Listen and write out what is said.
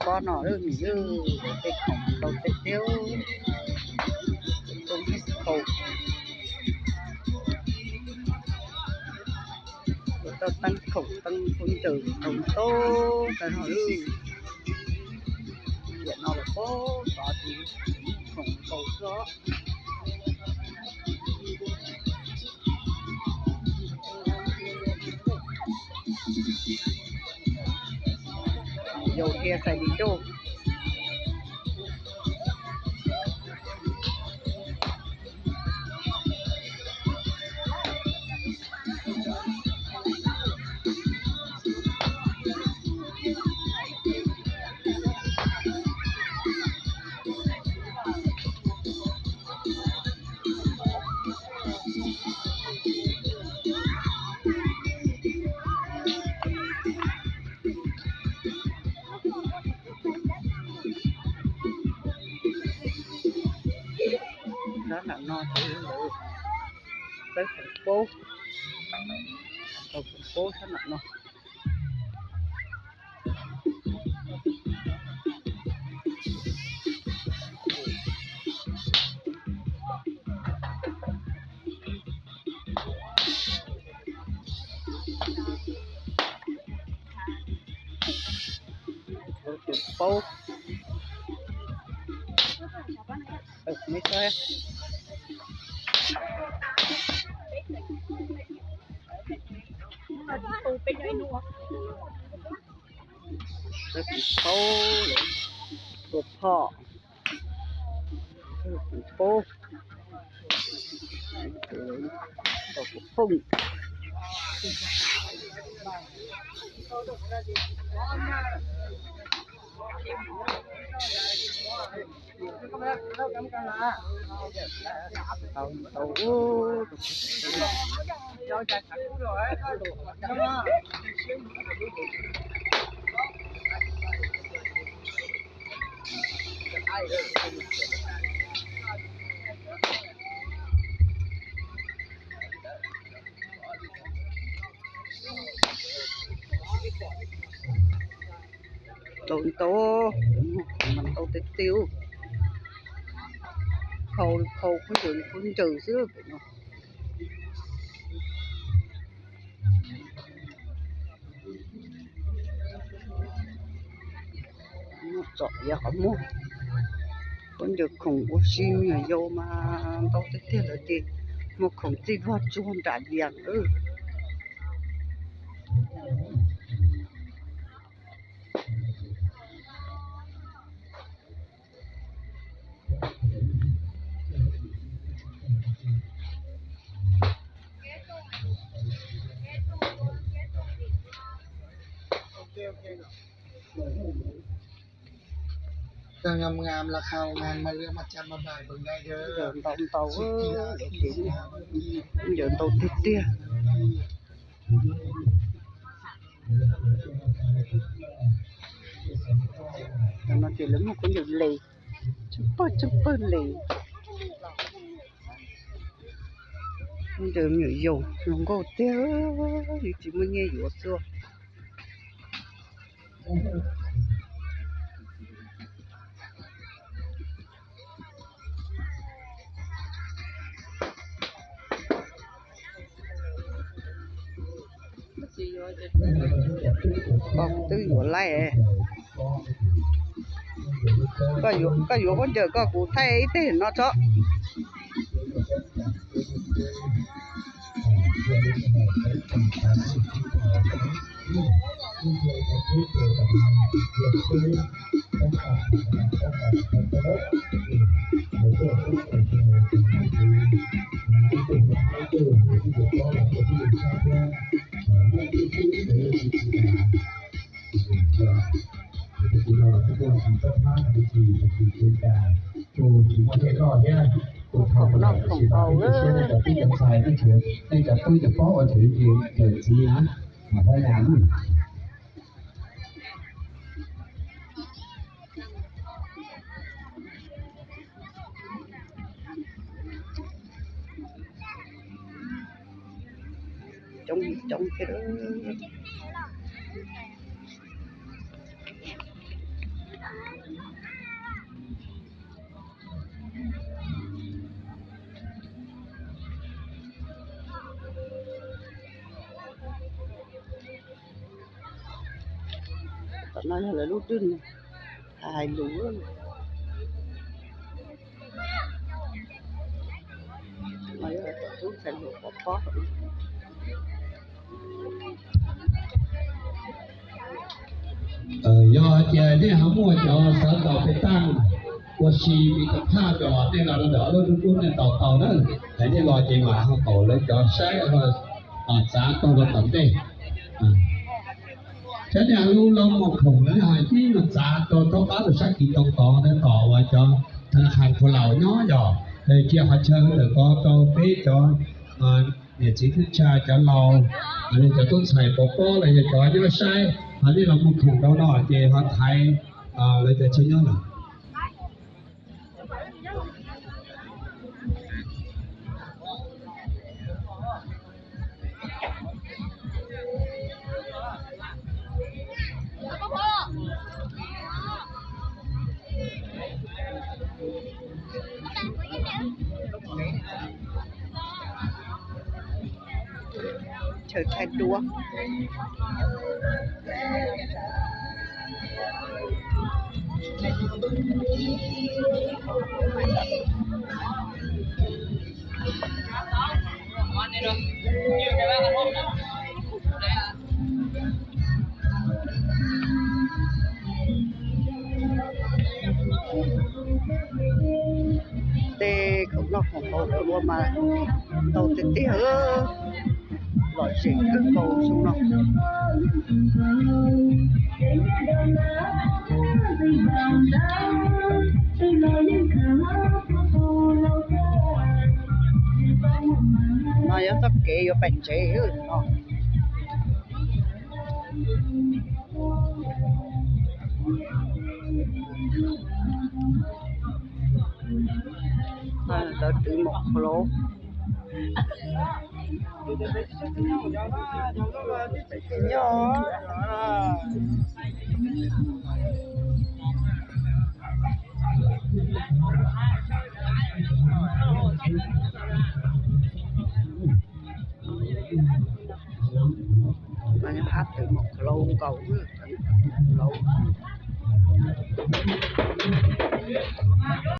pob no lawm, tej khoom ntau tiag tiag. Tau ib khoom, tau teeb khoom teeb khaub ncaws ntau ntau tag no lawm. Tiam no los pob tod ces khoom ntau xwb. Yau thiab xais di roj. Sab nram no ces lawv txawb khoom paub, tau khoom paub sab nram no. Paub, paub, tua phom, paub, tau phooj. Tau, tau, tau ntau, mas ntau tiag tiag. Khau, khau khaub ncaws, khaub ncaws xwb pem no. Muaj tsom iav qhov muag, khaub ncaws khoom ua si me nyuam yaus mas ntau tiag tiag lawm ces muaj khoom txij vog tsuag nram diav lawm. Ntau ntau, ces ntau tiag tiag. Tam no ces lawv muaj khaub ncaws les, tsawg pawg tsawg pawg les. Khaub ncaws me nyuam yaus hluas nkauj tiag, yus tsis muaj nyiaj yuav xwb. Koj twb yuav laij. Koj yuav khaub ncaws koj kuv thaij ib teg no tso. Khoom noj khoom haus, nej cov phooj cov phob ua txiv na, mas pab na. Coob coob thiab. Tom no yog lawv lub dwj, hais lus. Yog hais tias nej ho muaj cov xav tau pes tag ua si mi tau thaj los nej los rau ntawm ob lub dub dub nej tau tau na. Hais nej los ces mam ho kaum lawv cov saib txav tau rau tom ntej. Cov niag lub loj muaj khoom lawv ho ib los txav rau thaub qab rau sab kis ntoo tod na, tom uas cov thab qhas khuav laus nyob yog cia qhov chaw ntawm ko rau peb cov niam txiv thwj tsa cov laus, cov tub ntxhais pov pob los yog cov nyob saib, ho nej los muag khoom rau no ces ho thaiv lawv cov tsheb nyob lawm. Chaw thaij duab. Tej khoom noj khoom haus ua mas ntau tiag tiag, lom zem kawg nkaus xyoo no. No yog txoj kev yuav pem tsev no. Lawv twv mus qhov laus. Hab twv mus qhov laus nkaus, laus.